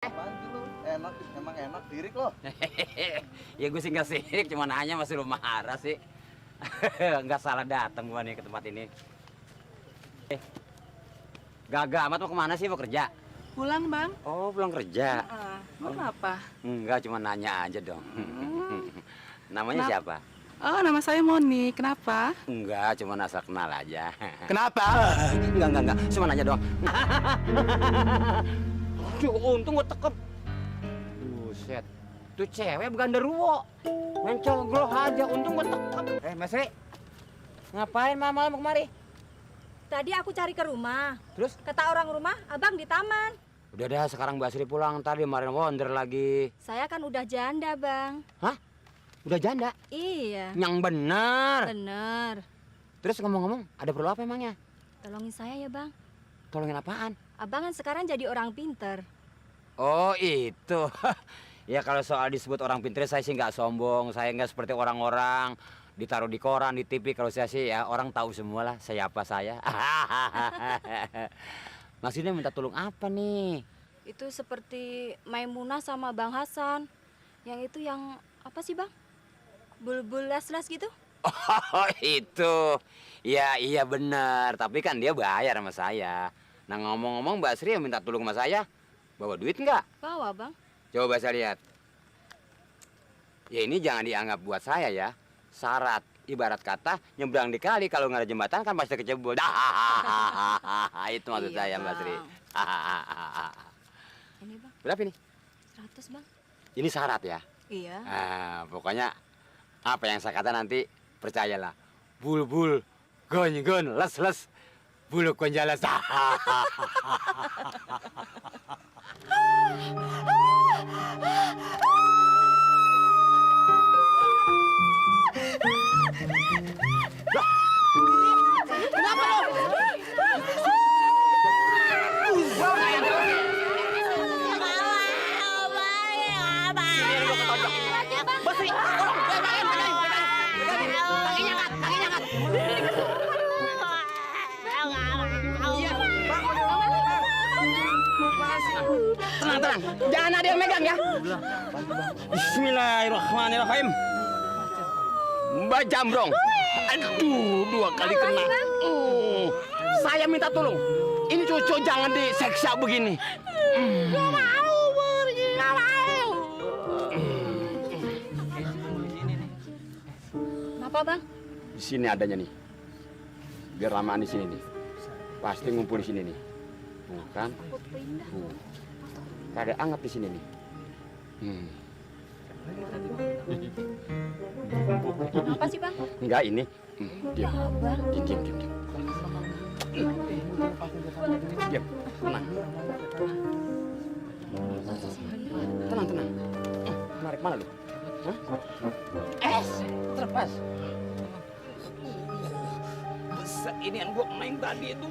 Apaan sih lu? Enak, emang enak dirik lo. Ya gue sih nggak sirik, cuma nanya masih lu marah sih. Nggak salah datang gua nih ke tempat ini. Gagak amat mau kemana sih, mau kerja? Pulang, Bang. Oh, pulang kerja. Mau apa? Enggak, cuma nanya aja dong. Namanya Kenapa? siapa? Oh, nama saya Moni. Kenapa? Enggak, cuma asal kenal aja. Kenapa? Enggak. Cuma nanya doang. Aduh, untung gua tekep. Buset. Tuh cewek berganderuwo. Main cogloh aja, untung gua tekep. Mas Ri. Ngapain malam-malam kemari? Tadi aku cari ke rumah. Terus? Kata orang rumah, abang di taman. Udah dah, sekarang Mbak Sri pulang. Tadi kemarin wonder lagi. Saya kan udah janda, Bang. Hah? Udah janda? Iya. Yang bener. Bener. Terus ngomong-ngomong, ada perlu apa emangnya? Tolongin saya ya, Bang. Tolongin apaan? Abang kan sekarang jadi orang pinter. Oh itu. Ya kalau soal disebut orang pintar saya sih nggak sombong. Saya nggak seperti orang-orang ditaruh di koran, di TV. Kalau saya sih ya orang tahu semua lah saya apa saya. Maksudnya minta tolong apa nih? Itu seperti Maimunah sama Bang Hasan. Yang itu yang apa sih, Bang? Bulbul les-les gitu? Oh itu. Ya iya benar. Tapi kan dia bayar sama saya. Nah ngomong-ngomong Mbak Sri yang minta tolong sama saya. Bawa duit nggak? Bawa, Bang. Coba saya lihat. Ya ini jangan dianggap buat saya ya. Syarat. Ibarat kata nyebrang di kali kalau nggak ada jembatan kan pasti kecebur. Itu maksud saya Mbak Sri. Ini, Bang. Berapa ini? 100, Bang. Ini syarat ya. Iya. Pokoknya apa yang saya kata nanti percayalah. Bul-bul, gon-gon, les-les, bulu konjalas. Kenapa lo? Tenang. Jangan ada yang megang ya. Bismillahirrahmanirrahim. Mbak Jambrong. Aduh, 2 kali kena. Saya minta tolong. Ini cucu jangan diseksa begini. Gak mau, pergi, gak mau. Kenapa, Bang? Di sini adanya nih. Biar lamaan di sini nih. Pasti ngumpul di sini nih. Tuh kan? Tuh. Ada anget di sini nih. Apa sih, Bang? Enggak ini. Diam. Abang. Diam. Diam. Tenang. Tenang. Narik mana lu? Hah? Terlepas. Ini yang gua main tadi itu.